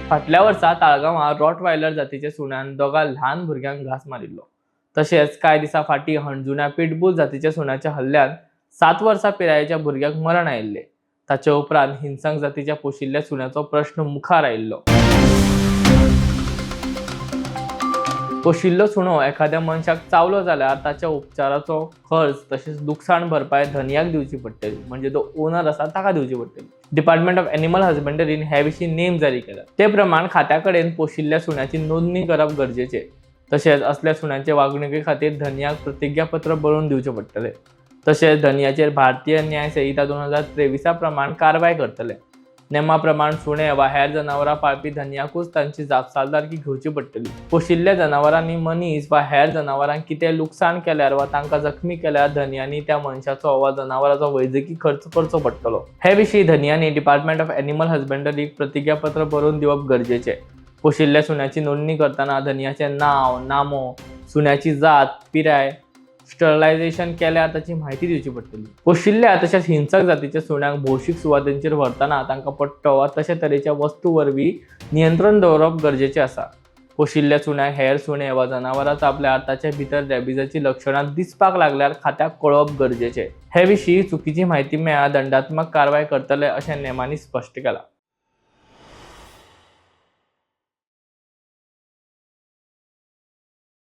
फाटल्या वर्सा ताळगांवां रॉटवायलर जातीच्या सुण्यान दोगा ल्हान भुरग्यांक घांस मारिल्लो. तशेंच कांय दिसां फाटीं हणजुण्या पिटबूल जातीच्या सुण्याच्या हल्ल्यान 7 वर्सां पिरायेच्या भुरग्याक मरण आयिल्लें. ताचे उपरांत हिंसक जातीच्या पोशिल्ल्या सुण्याचो प्रश्न मुखार आयिल्लो. पोशिल्लो सुणो एखाद्या मनशाक चावलो जाल्यार ताच्या उपचाराचो खर्च तशेंच लुकसाण भरपाय धनयाक दिवची पडटली, म्हणजे जो ओनर आसा ताका दिवची पडटली. डिपार्टमेंट ऑफ एनिमल हजबंडरीन हे विशीं नेम जारी केला. ते प्रमाण खात्या कडेन पोशिल्ल्या सुण्याची नोंदणी करप गरजेचें. तशेंच असल्या सुण्यांचे वागणुके खातीर धनयाक प्रतिज्ञापत्र बरोवन दिवचें पडटलें. तशेंच धनयाचेर भारतीय न्याय संहिता 2023 प्रमाण कारवाय करतले. नेमा प्रमाण सुणे वा हेर जनावरां पाळपी धनयाकूच तांची जापसालदारकी घेवची पडटली. पोशिल्ल्या जनावरांनी मनीस वा हेर जनावरांक कितें लुकसाण केल्यार वा तांकां जखमी केल्यार धनयांनी त्या मनशाचो वा जनावराचो वैजकी खर्च करचो पडटलो. हे विशीं धनयांनी डिपार्टमेंट ऑफ एनिमल हजबंडरीक प्रतिज्ञापत्र बरोवन दिवप गरजेचें. पोशिल्ल्या सुण्याची नोंदणी करतना धनयाचें नांव, नामो, सुण्याची जात, पिराय, स्टरलायझेशन केल्यार ताची म्हायती दिवची पडटली. पोशिल्ल्या तशेंच हिंसक जातीच्या सुण्यांक भौशीक सुवातांचेर व्हरतना तांकां पट्टो वा तशे तरेच्या वस्तू वरवीं नियंत्रण दवरप गरजेचें आसा. पोशिल्ल्या सुण्याक हेर सुणे वा जनावरां चाबल्यार ताचे भितर रॅबिजाची लक्षणां दिसपाक लागल्यार खात्याक कळोवप गरजेचें. हे विशीं चुकीची म्हायती मेळ्ळ्यार दंडात्मक कारवाय करतले अशें नेमांनी स्पश्ट केलां.